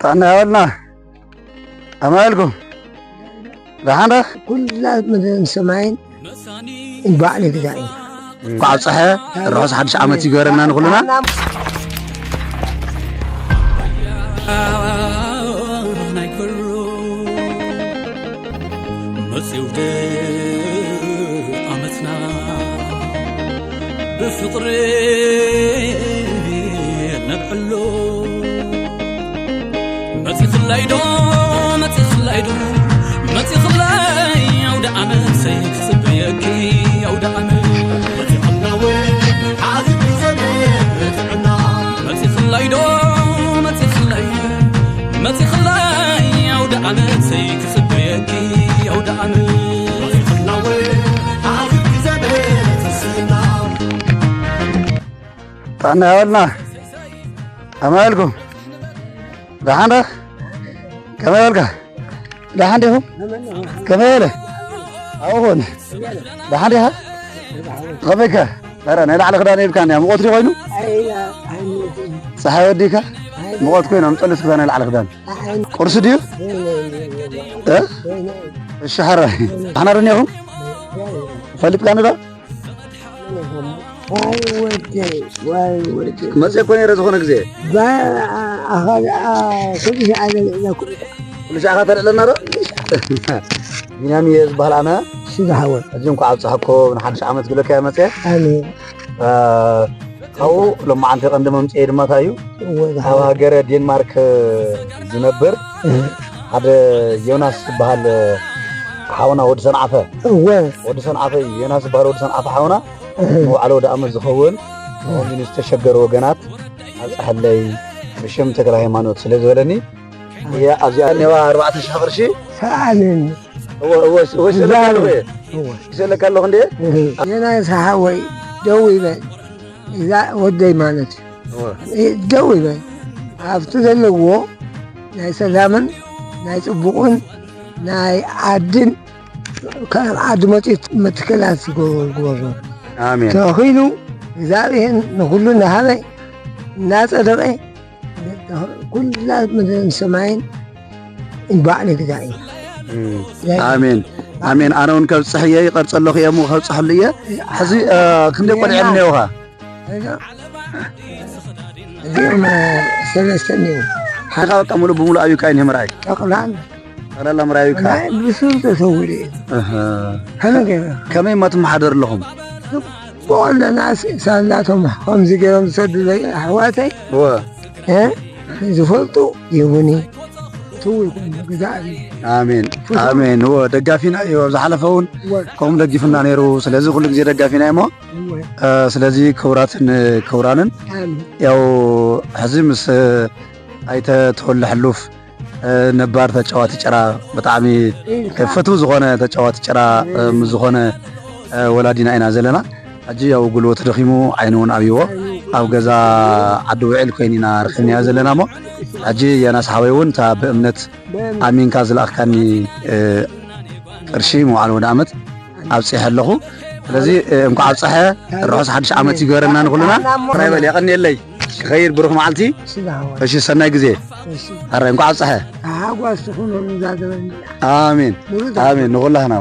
ጥዕና ያበልና። ኣማልኩም ደሓን ዶ? ኩላ ምድርን ሰማይን እንባዕ ንግዛእ እዩ። እንኳዕ ኣብፀሐ። ርሑስ ሓድሽ ዓመት ይግበረና ንኩልና። መጺው ዓመትና ብፍቕሪ ነብዕሎ። መጺኽላይ ዶ፣ መጺኽላይ ዶ፣ መጺኽላይ ኣውደ ዓመት ሰይ ክጽበየኪ ኣውደ ዓመት። መጺኽላ ወይ ሓዚኪ ዘመን ጥዕና። መጺኽላይ ዶ፣ መጺኽላይ፣ መጺኽላይ ኣውደ ዓመት ሰይ ክጽበየኪ ኣውደ ዓመት። መጺኽላ ወይ ሓዚኪ ዘመን ትስና። ጥዕና ያበልና። ኣማልኩም ደሓን ዶ? ከመይ በልካ? ደሓን ዲኹም? ከመይ በለ? ኣብኹን ደሓን ዲኻ? ከመይካ? ኧረ ናይ ላዕሊ ክዳን የብልካን እያ። ሙቐት ድዩ ኮይኑ? ፀሓይ ወዲካ? ሙቐት ኮይኑ ኣምፀሉ እስኪ ናይ ላዕሊ ክዳን። ቁርሲ ድዩ? እ? እሺ፣ ሓራይ ደሓን ዶ እኒኹም? ፈሊጥካኒ ዶ? ዋይ ወደይ፣ ዋይ ወደይ። መፅእ እኮ ነይረ ዝኾነ ግዜ። ባ-፣ ኣኸ-፣ ኣ-፣ ኩሉ ሻዕ ኣለ፣ ኩሉ ሻዕ። ኩሉ ሻዕ እኻ ተልዕለና ዶ? ቢንያም እየ ዝበሃል ኣነ። ስጋ ሓወይ። ሕጂ እንኳዕ ኣብፀሐኩም ንሓድሽ ዓመት ክብለካ እየ መፅየ። ኣሜን። እ፣ ካብኡ ሎማዓንቲ ቀንዲ መምፅኤ ድማ እንታይ እዩ? እወ፣ ኣብ ዝሓወይ። ሃገረ ዴንማርክ ዝነብር እህ። ሓደ ዮናስ ዝበሃል ሓውና ወዲ ሰንዓፈ። እወ። ወዲ ሰንዓፈ እዩ። ዮናስ ዝበሃል ወዲ ሰንዓፈ ሓውና እህ። መውዓሊ ወደ ዓመት ዝኸውን እህ። ንዝተሸገሩ ወገናት ኣብፀሐለይ ብሽም ተክለ ሃይማኖት ስለ ዝበለኒ እየ ኣብዚኣ እኔዋ ኣርባዕተ ሽሕ ቅርሺ። ሰኣልን እወ፣ እወ፣ እወ፣ ይስእለካ ኣለኹ እየ። እወ። ይስእለካ ኣለኹ እንዴ? እህ። ዮናስ ሓወይ ደው ይበል። እዛ ወደይ ማለት እዩ። እወ። እ፣ ደው ይበል። ኣብቲ ዘለዎ ናይ ሰላምን ናይ ጽቡቕን ናይ ዓድን ካብ ዓዲ መጺኡ መትከላት ዝገበሩ፣ ግበሩ። ኣሜን። ተኺሉ እግዚኣብሔር ንኹሉ እናሃበ እናጸደቐ ኩላ ምድርን ሰማይን እንባዕ ንግዛእ እዩ። እም። ኣሜን። ኣሜን። ኣነ እውን ከብጽሕ እየ፣ ይቐርጸ ኣለኹ እየ፣ እሞ ከብጽሐሉ እየ። ሕዚ፣ እ፣ ክንደይ ቆልዑ ዜና። እኒኦኻ? እዞም፣ እዚኦም፣ እ፣ ሰለስተ እኒኦ። ሓኻ በቃ ሙሉእ ብሙሉእ ኣብዩካ እዩ ምርኣይ። ጠቕላላ። ጠቕላላ ምርኣይ ኣብዩካ። ናይ ብሱር ተሰዊሩ እዩ። እህ። ከመይ ገይሩ? ከመይ እማ ትመሓደሩ ኣለኹም? ጽቡቕ ኣለና፣ ስ-፣ ሳላቶም ከምዚ ገይሮም ዝሰዱለይ ኣሕዋተይ። እወ። እ፣ ዝፈልጡ ይሁኒ። ትው ይኹን፣ ግዛእ እዩ። ኣሜን። ፍትው። ኣሜን። እወ፣ ደጋፊና እዩ። ኣብ ዝሓለፈ እውን እወ። ከምኡ ደጊፉና ነይሩ። ስለዚ ኩሉ ግዜ ደጋፊና እዩ እሞ፣ እወ። እ፣ ስለዚ ክቡራትን ክቡራንን፣ ኣሜን። ያው፣ ሕዚ ምስ ኣይተ ተወልደ ሕሉፍ፣ እ፣ ነባር ተጫዋቲ ጭራ፣ ብጣዕሚ ኢልካ። ፍቱው ዝኾነ ተጫዋቲ ጭራ፣ እ፣ ምስ ዝኾነ፣ እ፣ ወላዲና ኢና ዘለና። ሕጂ ያው ጉልበቱ ደኺሙ፣ ዓይኑ እውን ኣብይዎ፣ ኣብ ገዛ ዓዲ ውዕል ኮይኑ ኢና ረኺብናዮ ዘለና እሞ፣ ሕጂ የናስ ሓወይ እውን እታ ብእምነት ኣሚንካ ዝለኣኽካኒ፣ እ፣ ቅርሺ መውዓል ወደ ዓመት ኣብፂሐ ኣለኹ። ስለዚ፣ እ፣ እንኳዕ ኣብፀሐ፣ ርሑስ ሓድሽ ዓመት ይግበረና ንኹልና። ጥራይ በል፣ የቐንየለይ። ክኸይድ ብሩኽ መዓልቲ። ስጋ ሓወይ። እሺ፣ ሰናይ ግዜ። እሺ። ኣረ፣ እንኳዕ ኣብፀሐ። ሓጓስ ትኹኖም እዛ ዘበን እዚኣ። ኣሜን። ሙሉእ ኣሜን። ንኹላህና።